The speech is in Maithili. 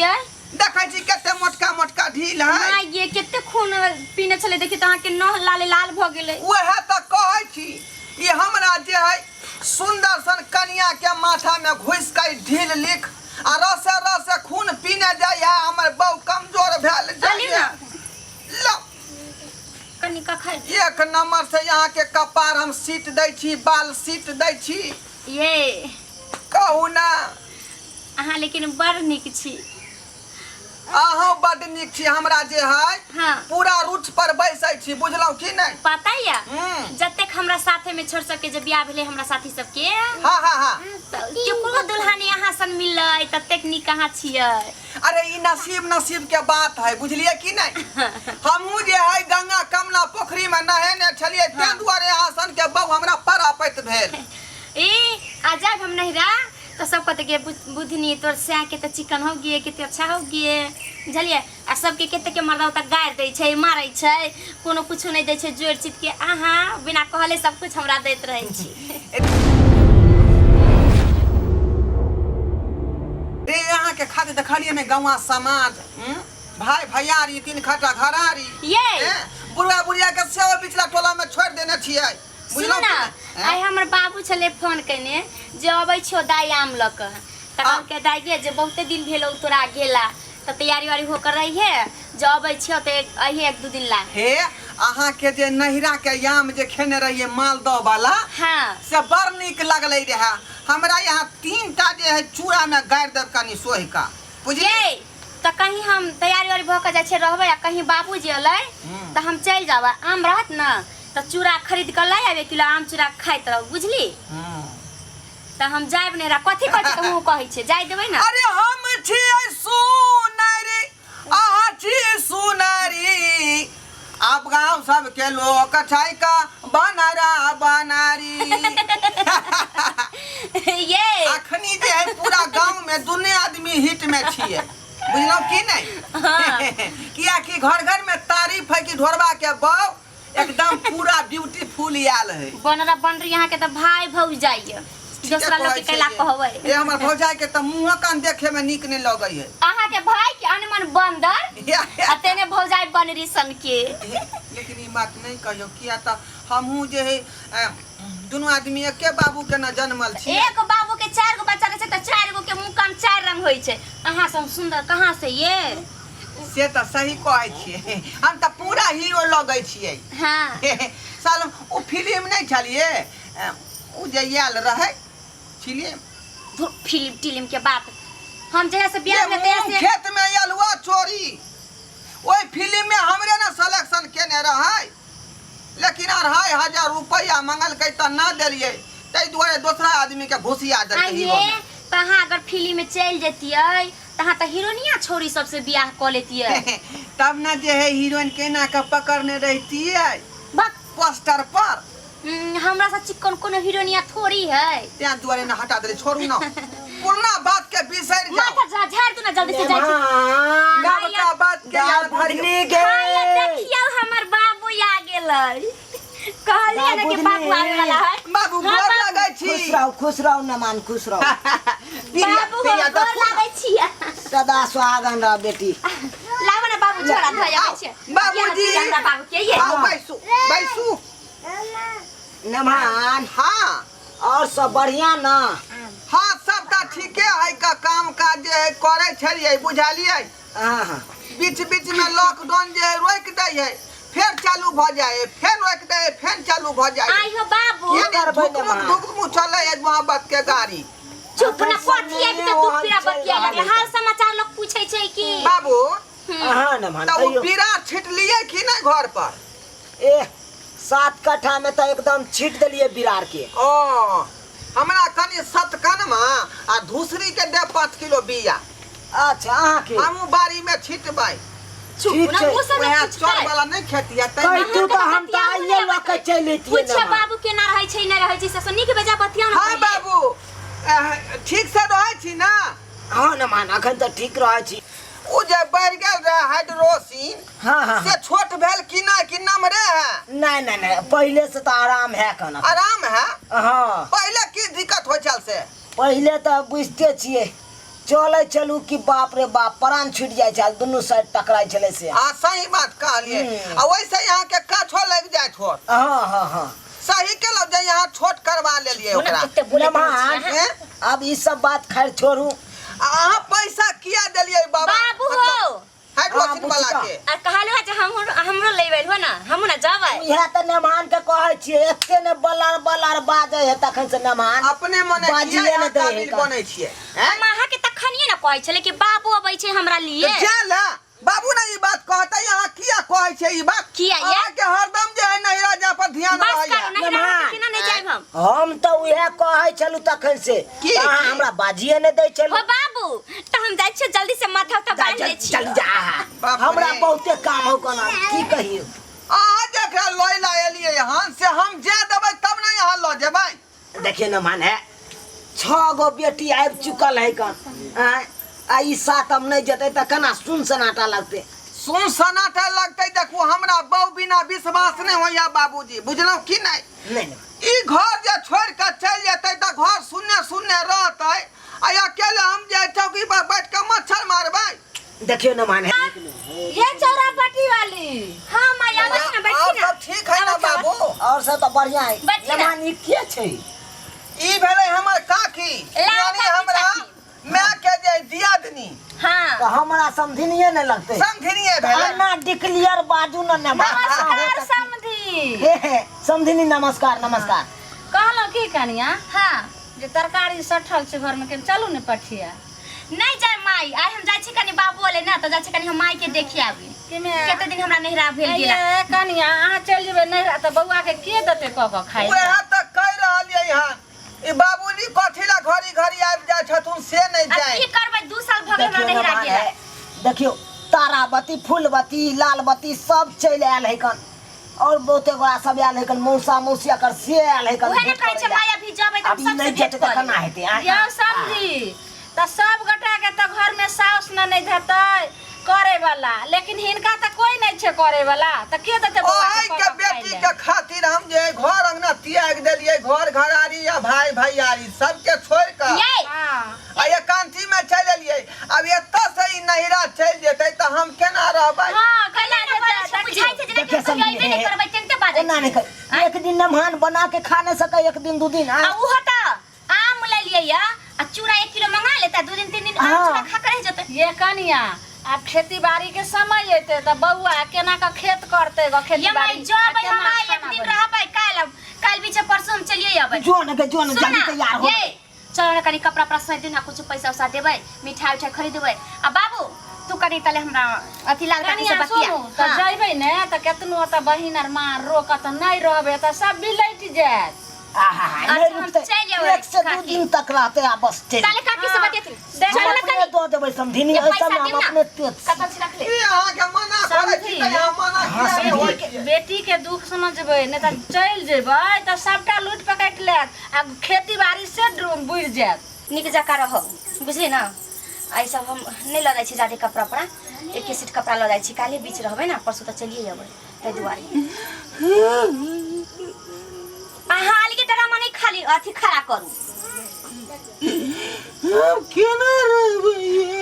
देखिए। देखै छी कते मोटका मोटका ढील है। माय ये कते खून पीने छलै, देखिए तऽ अहाँके नह लाले लाल भऽ गेलै। वएह तऽ कहै छी, ई हमरा जे है सुंदर सन कनिया के माथा में घुसि के ई ढील लिख आ रसे रसे खून पीने जाइ है, हमर बहु कमजोर भेल चलिए जाइ ना। लो। कनि कखन एक नंबर से यहाँ के कपार हम सीट दै छी, बाल सीट दै छी। ये कहू ना। अहाँ लेकिन बड़ नीक छी। अहूँ बड नीक छी। हमरा जे है पूरा रूट पर बैसै छी, बुझलहुँ कि नहि? पता या जतेक हमरा साथे में छोड़ सबके जे बियाह भेलै हमरा साथी सबके, हाँ हाँ हाँ तऽ केकरो दुल्हा नहि अहाँ सन मिललै, ततेक नीक अहाँ छियै। अरे ई नसीब नसीब के बात है, बुझलियै कि नहि? हमहूँ जे है गंगा कमला पोखरी में नहेने छलियै, ताहि दुआरे अहाँ सन के बहु हमरा परापैत भेल। ई आ जाब हम नहिरा तो सब कहते गे बुधनी तोर सैं के तो चिकन हो गे, कते अच्छा हो गे, बुझलियै? आ सबके कते के मर्दा ओतऽ गारि दै छै, मारै छै, कोनो कुछो नहि दै छै, जोड़ि चित के अहाँ बिना कहले सब कुछ हमरा दैत रहै छी। रे अहाँ के खातिर देखलियै ने गौआ समाज, भाई भैयारी तीन खटा घरारी ये बुढ़वा बुढ़िया के सेहो पिछला टोला में छोड़ देने छियै। सुनू बुझलहुँ ना, कि नहि? आइ हमर बाबू छलै फोन कयने जे अबै छियौ दाइ आम लऽ कऽ, तऽ कहलकै दाइ गे जे बहुते दिन भेलौ तोरा गेला, तऽ तैयारी उयारी होकर रहिहे, जे अबै छियौ तऽ अइहे एक दू दिन ला। हे अहाँ के जे नहिरा के आम जे खेने रहिए मालदह वाला, से बड़ नीक लगलै रहे। हमरा यहाँ 3 टा जे है चूड़ा में गाड़ि देब कनि सोहि कऽ, बुझलियै? ये तऽ कहीं हम तैयारी उयारी भऽ कऽ जाइ छियै रहबै, आ कहीं बाबूजी अयलै तऽ हम चलि जाब, आम रहत ने तऽ चूड़ा खरीद कऽ लाइ आब 1 किलो आम चूड़ा खाइत रहू, बुझली? तऽ हम जायब नहि रह, कथी कहै छियै तऽ हमहूँ कहै छियै जाय देबै ने। अरे हम छियै सुनरी, अहाँ छी सुनरी, आब गांव सबके लोक छै का बनरा बनारी। ये अखनी जे है पूरा गांव में दुने आदमी हिट में छियै, बुझलहुँ की नहि? कियाकि घर घर में तारीफ है कि ढोरबा के बहू एकदम पूरा ब्यूटीफुल आयल है। बनरा बनरी यहाँ के तऽ भाई भौजाई है, दोसरा लोग के कैला कहबै? ए हमर भौजाई के तऽ मुँह कान देखे में नीक नहीं लगै है। अहाँ के भाई के अनमन बंदर आ तेने भौजाई बनरी सन के। लेकिन ई बात नहीं कहियो, किया तऽ हमहूँ जे है दुनू आदमी एके बाबू के न जनमल छी। एक बाबू के 4 गो बच्चा रहै छै तऽ 4 गो के मुँह कान 4 रंग होइ छै। अहाँ सब सुंदर कहाँ से ये? से तऽ सही कहै छियै, हम तऽ पूरा हीरो लगै छियै। साल ओ फिल्म नहीं छलियै ओ जे आयल रहै फिल्म। फिल्म टिल्म के बात हम जहिया से बियाह भेल तहिया से खेत में अलुआ चोरी ओहि फिल्म में हमरे ने सिलेक्शन केने रहै, लेकिन 2500 रुपया मंगलकै तऽ ना देलियै, ताहि दुआरे दोसरा आदमी के घुसिया देलकै हीरो आइये में। तऽ अहाँ अगर फिल्म में चलि जैतियै तऽ अहाँ तऽ हीरोइनिया छौड़ी सबसे बियाह कऽ लेतियै। तब ने जे है हीरोइन केना के पकड़ने रहितियै बक। पोस्टर पर। हमरा से चिकन कोनो हीरोइनिया थोड़ी है। तें दुआरे ने हटा देली, छोड़ू ना पुरना बात के बिसरि जाओ। माथा झाड़ दू ना जल्दी से, जाइ छी। नवका बात के याद धरियौ। के हाय, देखियौ हमर बाबू आ गेलै। कहलियै ने कि बाबू आबै वाला है। बाबू हाँ, गोर बाबू। लगै छी। खुश रहू, खुश रहू नमान, खुश रहू। प्रिया, बाबू हो, प्रिया, गोर देखू ना। लागै छियै। सदा सुहागन रह बेटी। लाबो ना बाबू, छोड़ा धोया आबै छियै। बाबूजी। ये हमरा बाबू के ये। आउ बैसू, बैसू। नमान। हाँ। और सब बढ़िया ना? हाँ सब तऽ ठीके है, का काम काज जे है करै छलियै, बुझलियै? हाँ, हाँ। बीच बीच में लॉकडाउन जे है रोकि दै है, फेर चालू भऽ जाइ है, फेर रोकि दै है, फेर चालू भऽ जाइ है। आइ हो बाबू। ये करबै धुक नमान? धुक मुँह चलै है मोहब्बत के गाड़ी। चुप ना, कथी आबि तऽ तू पीरा बतिया लगलै? हाल समाचार लोग पूछै छै की? बाबू। हाँ नमान, तऽ ओ कहियौ। पीरा छिटलियै कि नहि घर पर? ए 7 कट्ठा में तऽ एकदम छीट देलियै बिरार के। ओ हमरा कनि सतकनमा आ धूसरी के दे 5 किलो बिया। अच्छा अहाँ के? हमहूँ बाड़ी में छिटबै। चुप ठीक ना, छै। ओ सब वएह पूछतै। चौर वाला नहीं खेती है, तै कहि ने। तू तऽ हम तऽ आइए लऽ के चलि अयतियै पूछे नमान। बाबू केना रहै छै, नहि रहै छै, से सब नीक बेजा बतियाउ ने हाँ पहिले। बाबू, ठीक से रहै छी ना? हाँ नमान, अखन तऽ ठीक रहै छी। ओ जे बढ़ि गेल रहे हाइड्रोसिन, हाँ, हाँ, से हाँ। छोट भेल कि नहि, कि नमरे है? नहीं, नहीं, नहीं, पहले से तऽ आराम है कन। आराम है? हाँ। पहले की दिक्कत होइ छल से? पहले तऽ बुझते छियै, चलै चलू कि बाप रे बाप प्राण छूटि जाइ छल दुनू साइड टकराइ छलै से। आ सही बात कहलिए। आ वैसे यहाँ के काठो लागि जाइत होत। हाँ हाँ हाँ, सही केलहुँ जे यहाँ छोट करवा लेलिए ओना ओकरा। कते बोलैत रहै नमहान, छी अहाँ। आब ई सब बात खैर छोड़ू। आ अहाँ पैसा किया देलिए बाबा? बाबू हो। हाइड्रोसिन हाँ, वाला बुझका। के। आ कहलहुँ जे हमरो हमरो लेबै हो ना, हमहूँ ना जेबै। इएह तऽ नमहान के कहै छियै, एते ने बलर बलर बाजै है तखन से नमहान अपने मने किया बाजिए ने यहाँ दै है काबिल का। बनै छियै? हैं? हम अहाँके तखनिए ने कहै छलै कि बाबू अबै छै हमरा लिए। तऽ जा ला बाबू ने ई बात कहतै, अहाँ किया कहै छियै ई बात? किया ये? अहाँके हरदम जे है नैहरा जा पर ध्यान बस रहैया। करू, नैहरा नमहान। के केना नहि जायब हम? हम तऽ उएह कहै छलहुँ तखन से, की? तऽ अहाँ हमरा बाजिए ने दै छलहुँ। हो बाबू, तऽ हम जाइ छियै जल्दी से माथा उथा जा, बान्हि लै चल छी। चल जा। बाप रे। हमरा बहुते काम हो कोना की कहियौ। अहाँ जकरा लय ला एलियै हन से हम जा देबै तब ने अहाँ लऽ जेबै। देखिए न मान है, 6 गो बेटी आबि चुकल है कन, आँय, आ ई सातम नहि जेतै तऽ केना सुन सनाटा लगतै? सुन सनाटा लगतै। देखू हमरा बहू बिना विश्वास नहि होइया बाबूजी, बुझलहुँ की नहि? नहि नहि। ई घर जे छोड़ि कऽ चलि जेतै तऽ घर सुन्ने सुन्ने रहतै, आ अकेले हम जे चौकी पर बैठ कऽ मच्छर मारबै। देखियो न मान है। ये चौरापट्टी वाली। हाँ माय, आबै छी ना, बैठी और ना। सब ठीक है ना बाबू? और सब तऽ बढ़िया है। बैठी ना। नमान ई के छै? ई भेलै हमर काकी, लाउ यानी काकी, हमरा काकी। माय के जे दियादनी। हाँ। तऽ हमरा समधिनिये नहि लगतै। समधिनिये भेलै। अन्ना डिक्लियर बाजू न नमान। नमस्कार समधी। हे हे समधिनी, नमस्कार नमस्कार। कहलहुँ की कनिया? हाँ। जे तरकारी सठल छै घरमे, कनि चलू ने पठिया। नहीं जाय माई, आइ हम जाइ छी कनि बाबू ले ना, तऽ जाइ छी कनि हम माई के देखि आबी। केमे? कते दिन हमरा नैहरा भेल गेला। ये कनिया, अहाँ चलि जेबै नैहरा तऽ बौआ के के देतै कऽ कऽ खाइ? वएह तऽ कहि रहलियै हन, ई बाबूजी कथी ला घड़ी घड़ी आबि जाइ छथुन से नहि आ जाय। की करबै, 2 साल भऽ गेल हमरा देखियौ नैहरा नमान गेला। है, देखियौ ताराबती फूलबती लालबती सब चलि आयल है कन, और बहुते गोरा सब आयल है कन, मौसा मौसी एकर से आयल है कन। उहे ने भेंट कहै छै करै ला। माई अभी जेबै तऽ आब ई सबसे नहि भेंट जेतै तऽ कऽ केना लेबै। हेतै, आँय? यौ समझी तऽ सब गोटा के तऽ घर में साउस न नहि देतै करे वाला, लेकिन हिनका तऽ कोई नहि छै करे वाला, तऽ के देतै बौआ ओहि के के कऽ कऽ खाइ बेटी लए? के खातिर हम जे घर अंगना त्याग देलियै, घर घरारी या भाई भैयारी सबके छोड़ि कऽ यै। हाँ। आ एकांती में चलि एलियै। अब एतऽ से ई नैहरा चलि जेतै तऽ हम केना रहबै? हाँ, केना केना ने बोलै जेतै? छै, बुझाइ छै जेना कि देखिए हम कहियो अयबे नहि समझी, करबै, तेनाहिते बाजै ओना नहि छै। कर, एक दिन नमहान बना के खा नहीं सके, एक दिन दू दिन। आ उहो तऽ आम ले लियै या आ चूड़ा 1 किलो मंगा लेता, 2 दिन 3 दिन आम हाँ। चूड़ा खा के रहि जेतै। ये कनिया, आब खेती बाड़ी के समय एते तऽ बौआ केना कऽ खेत करतै ग खेती ये माई बाड़ी? जबै आ हम केना आइ एक खाना दिन बनेतै? रहबै, काल्हि काल्हि बीचे परसू हम चलिए अबै। जो ने के जो ने, सुन जल्दी ना, तैयार हो। ये चलो ना कनी कपड़ा उपड़ा सही दिन, कुछ पैसा उसा देबै, मिठाई उठाई खरीदबै। आ बाबू तू कनी तले हमरा अथी लाल काकी से कनिया बतिया। सुनू तऽ हाँ। जइबै ने तऽ केतनो ओतऽ बहिन आर माँ रोकत नहि रहबै तऽ सब बिलटि जायत। आहा, अच्छा, नहीं हम रुकते। चलि अबै 1 से 2 काकी। दिन तक रहते आ बस चलि। ताले काकी से हाँ। बतियेथिन। देख, चलो हम ना अपने कनी। दऽ देबै समधिनी, ये एहि पैसा सबमे हम दियौ ना। अपने तेज छी। कतऽ छी रखले? ई अहाँके मना करै छी तऽ अहाँ मना हाँ, किया नहि समझी। होइ छियै? बेटी के दुख समझबै नहि तऽ चलि जेबै तऽ सबटा लूटि पकड़ि लेत आ खेती बाड़ी से बुड़ि जायत। नीक जकाँ रहो, बुझली ना? एहि सब हम नहि लऽ जाइ छी जादे कपड़ा उपड़ा, एके सेट कपड़ा लऽ जाइ छी। काल्हि बीच रहबै ना, परसू तऽ चलिए अबै, ताहि दुआरे। अहाँ अलगे ड्रामा नहि खाली अथी खड़ा करू। हम केना रहबै ये?